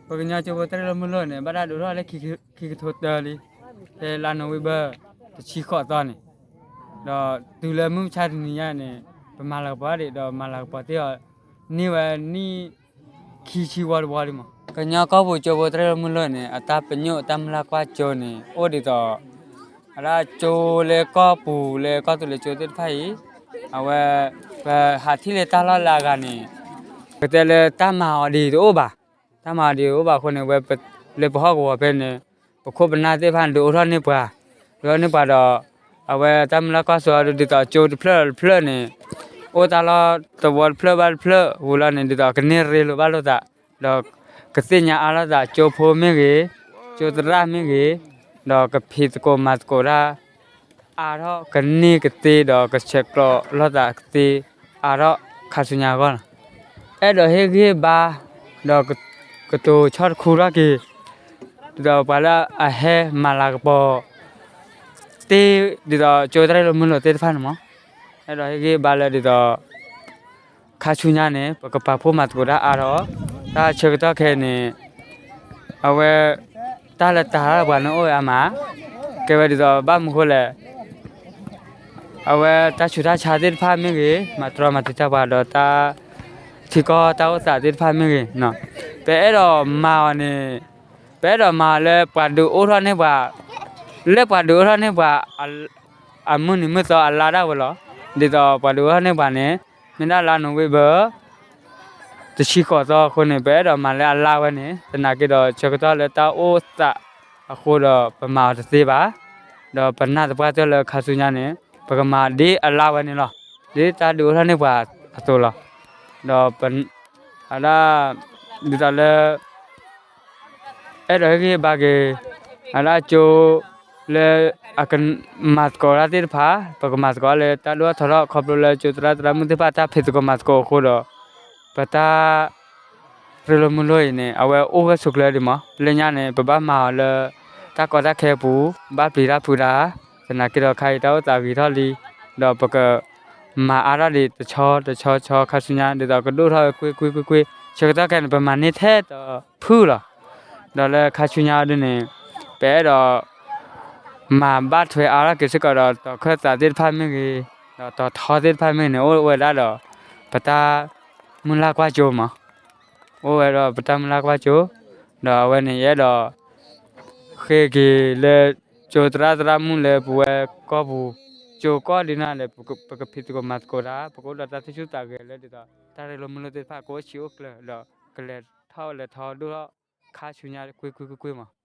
ပကညီကၠိဖိတရ့လိာ်မုၢ်လိာ်န့ၣ် ဘၣ်တၢ်ဒုးအိၣ်ထီၣ်လၢခံကထိတၢလံ, ဖဲလါနိၣ်ဝ့ဘၢၣ် တဆံဃိးသီန့ၣ်, ဒီးတုၤလၢမုၢ်မဆါတနံၤညါန့ၣ် ပမၤလၤကပီၤဒံး ဒီးမၤလၤကပီၤသ့အီၤ န့ၢ်ဝဲနံၣ်ခံဆံဝီတဝီလံမး. ကညီကီၢ်ပူၤကၠိဖိတရ့လိာ်မုၢ်လိာ်န့ၣ် အတၢ်ပညိၣ်တၢ်မုၢ်လၢ်ကွၢ်ကၠိန့ၣ် အိၣ်ဒ်သိး အဒၣ်ကၠိလၢကီၢ်ပူၤလၢကီၢ်သူလ့ၤကၠိသ့ၣ်တဖၣ်အံၤ, အဝဲ ပဟးထံၣ်လၢတၢ်လီၢ်လၢအဂၤန့ၣ် ပကတဲလၢတၢ်မၤအီၤဒ်တအိၣ်ဘၣ်, တၢ်မၤအီၤဒ်တအိၣ်ဘၣ်အဃိန့ၣ် ဝဲ လၢပဟီၣ်ကဝီၤဖဲန့ၣ် ပခိၣ်ပနၢ်သ့ၣ်တဖၣ်န့ၣ် ဒုးအိၣ်ထီၣ်န့ၢ်ပှၤ, ဒုးအိၣ်ထီၣ်န့ၢ်ပှၤဒီး အဝဲတၢ်မုၢ်လၢ်ကွၢ်စိဒ်သိးကၠိတဖျၢၣ်တဖျၢၣ်န့ၣ် အိၣ်တၢ်လီၢ်သဝီတဖျၢၣ်ဘၣ်တဖျၢၣ်ဝံၤလီၤန့ၣ် ဒ်သိးကန့ၢ်ရ့လိာ်ဘၣ်လိာ်သး, ဒီးကသ့ၣ်ညါအါလိာ်သးကၠိဖိမ့ၢ်ဂ့ၤ, ကၠိသရၣ်မ့ၢ်ဂ့ၤ, ဒီးကဖံးသကိးမၤသကိးတၢ် အါထီၣ်ကန့ၢ်ကသ့ဒီးကဆဲးကျိးလိာ်သးကသ့ အါထီၣ်ခါဆူညါအဂီၢ်လီၤ. အဲၣ်ဒိးဟ့ၣ်ဂံၢ်ဘါ ဒီးကတိၤဆီၣ်တခူထီၣ်က့ၤ ဒ်သိးပှၤလၢအဟဲမၤလၤကပီၤ သ့ ဒ်သိးကၠိတရ့လိာ်မုၢ်လိာ်သ့ၣ်တဖၣ်န့ၣ်မး, အဲၣ်ဒိးဟ့ၣ်ဂံၢ်ဘါလၢဒ်သိး ခါဆူညါန့ၣ် ပကပာ်ဖှိၣ်မၤသကိးတၢ်အါထီၣ်, တၢ်ဆၢကတီၢ်ခဲအံၤန့ၣ် အဝဲ တၢ်လၢတၢ်လၢပှၤန့ၣ်အိၣ်ဝဲအါမး, ကဲဝဲဒ်သိးဘၣ်မနုၤဃိလဲၣ်, အဝဲတၢ်ဆူးတၢ်ဆါသ့ၣ်တဖၣ်မ့ၢ်ဂ့ၤ, မၤတြီမၤတံာ်တာ်ပှၤဒီးတၢ် ထံကီၢ်တၢ်အိၣ်သးသ့ၣ်တဖၣ်မ့ၢ်ဂ့ၤ, ပအဲၣ်ဒိးမၤအီၤန့ၣ်, ပအဲၣ်ဒိးမၤအီၤလၢပှၤဒုးအိၣ်ထီၣ်န့ၢ်ပှၤ, လၢပှၤဒုးအိၣ်ထီၣ်န့ၢ်ပှၤ အမုၢ်နံၤမုၢ်သီအလါဒၣ်ဝဲလီၤ. ဒ်သိးပှၤဒုးအိၣ်ထီၣ်န့ၢ်ပှၤန့ၣ် မ့ၢ်ဒၣ်လါနိၣ်ဝ့ဘၢၣ် တဆံဃိးသီအဃိန့ၣ် ပအဲၣ်ဒိးမၤလၢအလါဝဲန့ၣ် သနာ်က့ဒီးဆၢကတီၢ်လၢတၢ်အိၣ်သးအဃိဒီးပမၤအီၤတသ့ဘၣ်, ဒီးပနၢ်သပှၢ်တၢၢ်လၢခါဆူညါန့ၣ် ပကမၤဒ်အလါဝဲန့ၣ်လီၤ, ဒ်တၢ်ဒုးအိၣ်ထီၣ်န့ၢ်ပှၤအသိးလီၤ. ဒီး အဒၣ် ဒ်သိးလၢ အဲၣ်ဒိးဟ့ၣ်ဂံၢ်ဟ့ၣ်ဘါက့ၤ အဒၣ်ကၠိ လၢ အကမၤသကိးတၢ်သ့ၣ်တဖၣ် ပကမၤသကိးလၢတၢ်ဒိၣ်ထီၣ်ထီထီၣ် ခီဖျိလၢကၠိသရၣ်သရၣ်မုၣ်သ့ၣ်တဖၣ်တၢ်ဖံးသကိးမၤသကိးအဃိဒီး ပတၢ် ရ့လိာ်မုာ်လိာ်အံၤန့ၣ် အဝဲအိၣ်ဂၢၢ်ဆိးကျၢၤဒံးမး, လၢညါန့ၣ် ပဘၣ်မၤအီၤလၢ တၢ်ကီတၢ်ခဲအပူၤ ဘၣ်ပျံၤတၢ်ဖုးတၢ်, သနာ်က့ဒီးခါအံၤတၢ်အိၣ်သးဂ့ၤထီၣ်လံ, ဒီးပက မၤအါထီၣ်ဒံးတဆီတဆီဆီခါဆူညါ ဒ်သိးကဒိၣ်ထီၣ်ဝဲကွ့ၢ်ကွ့ၢ်ကွ့ၢ်ကွ့ၢ် ဆၢကတီၢ်ခဲအံၤန့ၣ် ပမၤန့ၢ်ထဲတဖုလီၤ. ဒီးလၢခါဆူညါဒ်န့ၣ် ပအဲၣ်ဒိး မၤဘၣ်ထွဲအါထီၣ်က့ၤစ့ၢ်ကီးဒီး တီၤခၢၣ်သးသ့ၣ်တဖၣ်မ့ၢ်ဂ့ၤ, ဒီးတီၤထီသ့ၣ်တဖၣ်မ့ၢ်ဂ့ၤန့ၣ် အိၣ်ဝဲဒၣ်ဒီး ပတၢ်မုၢ်လၢ်ကွၢ်ကၠိမး, အိၣ်ဝဲဒီးပတၢ်မုၢ်လၢ်ကွၢ်ကၠိ, ဒီးအဝဲန့ၣ် ယအဲၣ်ဒိး ဃ့က့ၤလၢ ကၠိသရၣ်သရၣ်မုၣ်လၢပဝဲကီၢ်ပူၤ ကၠိကီၢ်ဒ်န့ၣ်လဲၣ် ပကဖံးသကိးမၤသကိးတၢ် ပကအိၣ်ဒီးတၢ်သူၣ်ဆူၣ်သးဂဲၤလၢဒ်သိး တၢ်ရ့လိာ်မုာ်လိာ်သ့ၣ်တဖၣ် ကအိၣ်ဆံးအိၣ်ကျၢၤဒီး ကလဲၤထီၣ်လဲၤထီဒိၣ်ထီၣ် ခါဆူညါကွ့ၢ်ကွ့ၢ်ကွ့ၢ်ကွ့ၢ်မး.